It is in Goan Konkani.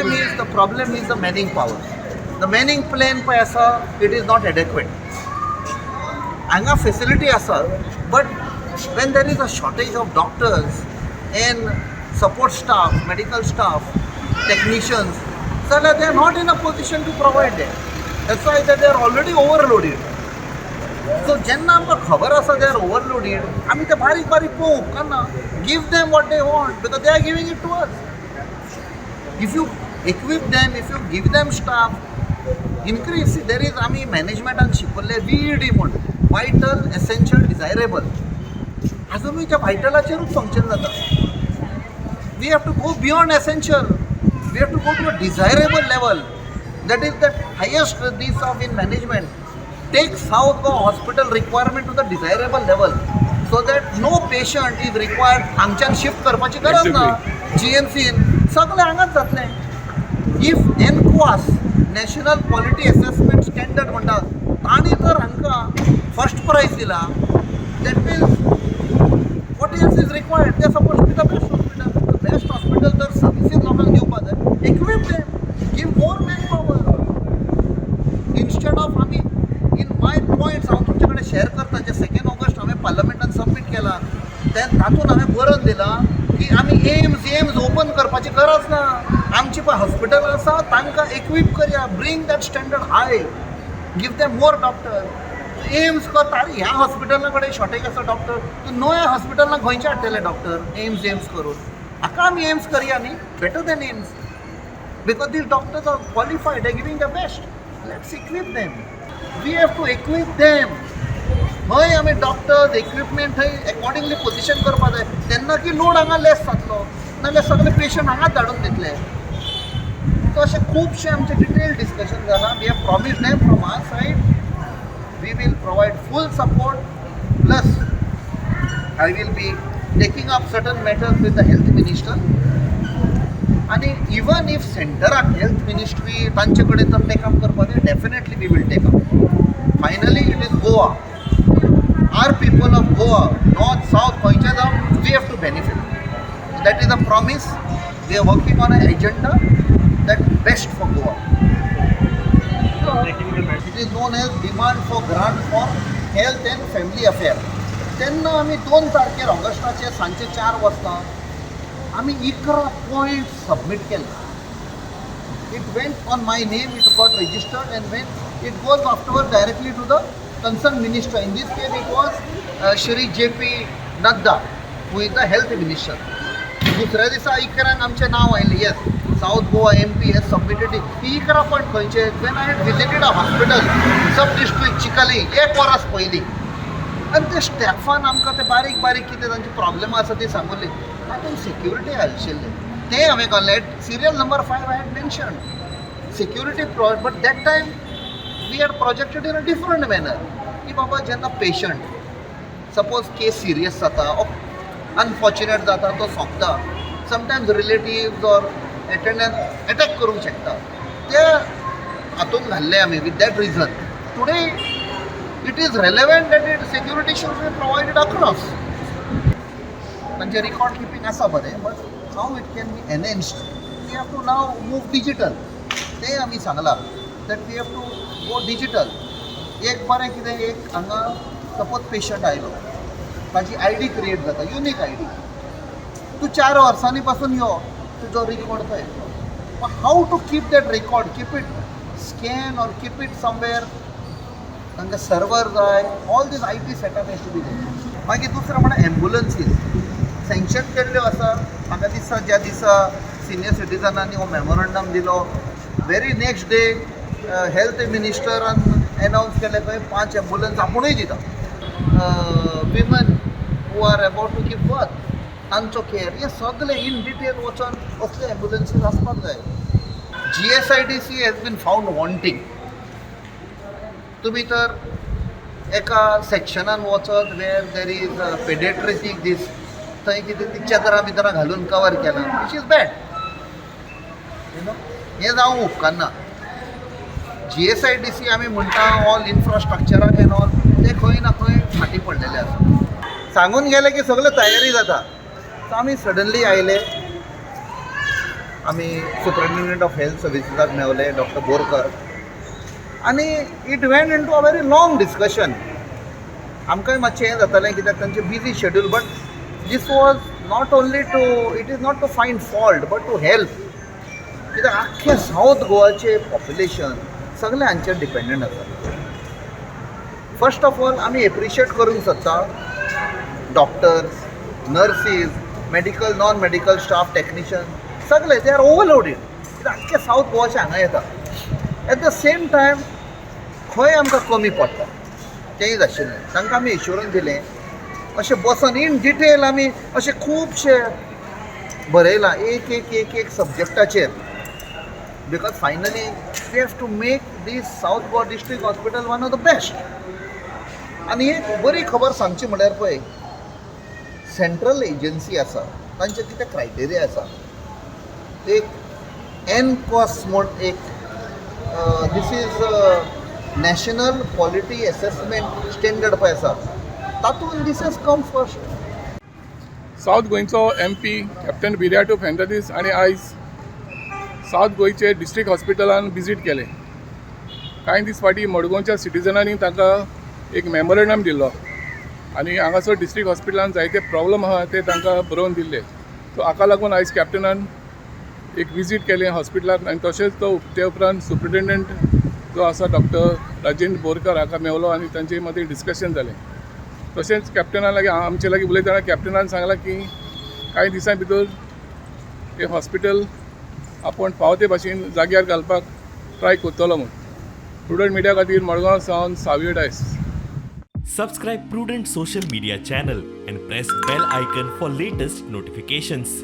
The problem is the manning power. The manning plan पळय आसा, it is not adequate. हांगा फेसिलिटी आसा, but when there is a shortage of doctors and support staff, medical staff, technicians, जाल्यार they are not in a position to provide that. That's why they are already overloaded. So जेन्ना आमकां खबर आसा they are overloaded, आमी ते बारीक बारीक पळोवंक उपकारना. Give them what they want because they are giving it to us. If you equip them, if you give them staff, increase. There is, आमी मॅनेजमेंटान शिकवल्ले व्हीईडी म्हूण, वायटल, एसेन्शियल, डिजायरेबल. आजुनूय त्या वायटलाचेरूच फंक्शन जाता. We have to go beyond essential. We have to go to a desirable level. That is the highest this of in management. Take South Goa hospital requirement to the desirable level so that no patient is required हांगच्यान शिफ्ट करपाची गरज ना. जीएमसीन सगळें हांगाच जातलें. If NQAS, National Quality Assessment Standard म्हणटा, तांणी जर हांकां फर्स्ट प्रायज दिला, that means what else is required? They are supposed to be the best hospital. The best hospital तर सर्विसीस लोकांक दिवपा जाय. Equip them, give more manpower. Instead of आमी इन my points हांव तुमचे कडेन शेअर करता, जे सेकंड ऑगस्ट हांवें पार्लमेंटान सबमीट केला, ते तातूंत हांवें बरोवन दिलां की आमी एम्स एम्स ओपन करपाची गरज ना. आमची पळय हॉस्पिटल आसा, तांकां इक्वीप करया. Bring that standard high, give them more doctor. AIIMS करता, अरे, ह्या हॉस्पिटला कडेन शॉर्टेज आसा डॉक्टर, तूं नव्या हॉस्पिटलान खंयचे हाडटले डॉक्टर एम्स एम्स करून? हाका आमी एम्स करया न्ही, better than AIIMS, because these doctors are qualified, they giving the best. Let's equip them. We have to equip them. थंय आमी डॉक्टर्स, इक्विपमेंट थंय एकॉर्डिंगली पोजिशन करपा जाय, तेन्ना की लोड हांगा लेस जातलो. नाजाल्यार सगळे पेशंट हांगाच धाडून दितले. सो अशें खुबशें आमचें डिटेल डिस्कशन जालां. We have promise them, from our side we will provide full support, plus I will be taking up certain matters with the health minister. आनी इवन if सेंटराक हेल्थ मिनिस्ट्री तांचे कडेन जर टेकअप करपाक जाय, definitely we will take up. Finally, it is Goa, our people of Goa, north, south, खंयचे जावं, we have to benefit. That is a promise. We are working on a agenda that best for Goa. It is known as demand for grant for health and family affair. तेन्ना आमी 2 तारखेर ऑगस्टाचे सांजचे 4 वाजता आमी 11 पॉयंट सबमीट केले. It went on my name, it got registered and when it goes afterward directly to the concern minister. In this case, it was Shri J P. Nadda, who is the health minister. दुसऱ्या दिसा 11क आमचें नांव आयलें, yes, South Goa MP has submitted. He 11 point खंयचे? When I had visited a hospital, sub district Chicalim, एक वरस पयलीं, आनी ते स्टॅफान आमकां ते बारीक बारीक कितें तांचे प्रॉब्लेम आसा ती सांगुली. तातूंत सेक्युरिटी आशिल्ली, तें हांवें घालें. Serial number 5, I had mention security, but that time we had projected in a different manner की बाबा, जेन्ना पेशंट सपोज केस सिरियस जाता, अनफॉर्च्युनेट जाता, तो सोंपता, sometimes relatives or attendant attack करूंक शकता. ते हातूंत घाल्ले आमी with that reason. Today it is relevant that it security should be provided across. तांचें रिकॉर्ड किपिंग आसा बरें, but how it can be enhanced? We have to now move digital. तें आमी सांगलां that we have to go digital. एक बरें कितें, एक हांगा सपोज पेशंट आयलो, ताजी I D create जाता, युनीक I D. तूं 4 वर्सांनी पासून यो, तुजो रिकॉर्ड थंय. How to keep that record? Keep it scan or keep it somewhere? तांकां सर्वर जाय. All this IT setup has to be there. मागीर दुसरें म्हणल्यार एम्बुलन्सीज सँक्शन केल्ल्यो आसा. म्हाका दिसता, ज्या दिसा सिनियर सिटीजनांनी हो मेमोरंडम दिलो, very next day health मिनिस्टरान announce केलें खंय, पांच एम्बुलन्स आपुणूय दिता. Women who are about to give birth, तांचो केअर, हें सगळें इन डिटेल वचोन असले एम्बुलन्सीज आसपाक जाय. GSIDC has been found wanting. तुमी तर एका सेक्शनान वचत where there is pediatric this, थंय कितें ती चदरां बिदरां घालून कवर केलां, which is bad. हें जावंक उपकारना. जीएसआयडीसी आमी म्हणटा, ऑल इन्फ्रास्ट्रक्चराक एन ऑल, ते खंय ना खंय फाटीं पडलेले आसा. सांगून गेले की सगळें तयारी जाता. सो आमी सडनली आयले. आमी सुपरिटेंडंट ऑफ हेल्थ सर्विसीसाक मेवले, डॉक्टर बोरकर, आनी it went into a very long discussion. आमकांय मातशें हें जातालें कित्याक तांचें busy schedule, but this was not only to, it is not to find fault but to help, कित्याक आख्खें सावथ गोवाचें पॉप्युलेशन सगळें हांचेर डिपेंडंट आसा. फर्स्ट ऑफ ऑल आमी एप्रिशिएट करूंक सोदता doctors, nurses, medical, non medical staff, technician सगळे. They are overloaded कित्याक आख्खे सावथ गोवाचे हांगा येता. एट the same time खंय आमकां कमी पडटा तेंय जाय आशिल्लें. तांकां आमी एश्योरन्स दिलें. अशें बसून इन डिटेल आमी अशें खुबशे बरयलां एक एक एक एक सब्जॅक्टाचेर, because finally we have to make this South Goa District Hospital one of the best. आनी एक बरी खबर सांगची म्हणल्यार पळय, सेंट्रल एजन्सी आसा, तांचे कितें क्रायटेरिया आसा, एक एनकॉस म्हूण एक, this is National Quality Assessment Standard पळय आसा, तातूंत this has come first. South गोंयचो एमपी कॅप्टन विरियाटो फेर्नांदीस आनी आयज सावथ गोंयचे डिस्ट्रिक्ट हॉस्पिटलान विजीट केलें. कांय दीस फाटीं मडगांवच्या सिटीजनांनी तांकां एक मेमोरेंडम दिल्लो आनी हांगासर डिस्ट्रिक्ट हॉस्पिटलान जायते प्रॉब्लम आहा ते तांकां बरोवन दिल्ले. सो हाका लागून आयज कॅप्टनान एक विजीट केलें हॉस्पिटलाक आनी तशेंच तो ते उपरांत सुप्रिटेंडंट जो आसा डॉक्टर राजेंद्र बोरकर हाका मेवलो आनी तांचे मदीं डिस्कशन जालें. तशेंच कॅप्टना लागीं आमचे लागीं उलयतना कॅप्टनान सांगलां की कांय दिसां भितर हें हॉस्पिटल आपूण फावो ते भाशेन जाग्यार घालपाक ट्राय करतलो म्हूण. प्रुडंट मिडिया खातीर मडगांव सावन Savio Dias. Subscribe Prudent Social Media channel and press bell icon for latest notifications.